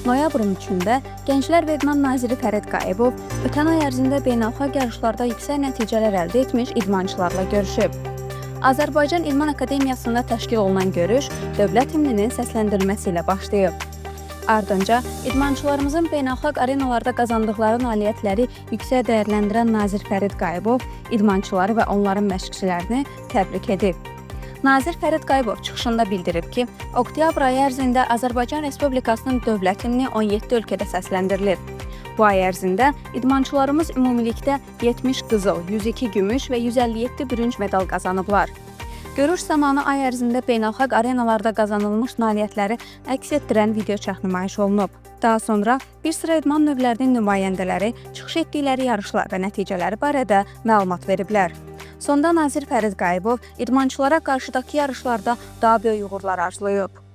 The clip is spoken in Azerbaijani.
Noyabrın 3-də Gənclər və İdman naziri Fərid Qayıbov ötən ay ərzində beynəlxalq yarışlarda yüksək nəticələr əldə etmiş idmançılarla görüşüb. Azərbaycan İdman Akademiyasında təşkil olunan görüş dövlət himninin səsləndirilməsi ilə başlayıb. Ardınca idmançılarımızın beynəlxalq arenalarda qazandıqları nailiyyətləri yüksək dəyərləndirən nazir Fərid Qayıbov idmançıları və onların məşqçilərini təbrik edib. Nazir Fərid Qayıbov çıxışında bildirib ki, oktyabr ayı ərzində Azərbaycan Respublikasının dövlət himni 17 ölkədə səsləndirilib. Bu ay ərzində idmançılarımız ümumilikdə 70 qızıl, 102 gümüş və 157 bürünc medal qazanıblar. Görüş zamanı ay ərzində beynəlxalq arenalarda qazanılmış nailiyyətləri əks etdirən videoçarx nümayiş olunub. Daha sonra bir sıra idman növlərinin nümayəndələri çıxış etdikləri yarışlar və nəticələri barədə məlumat veriblər. Sonda nazir Fərid Qayıbov idmançılara qarşıdakı yarışlarda daha böyük uğurlar arzulayıb.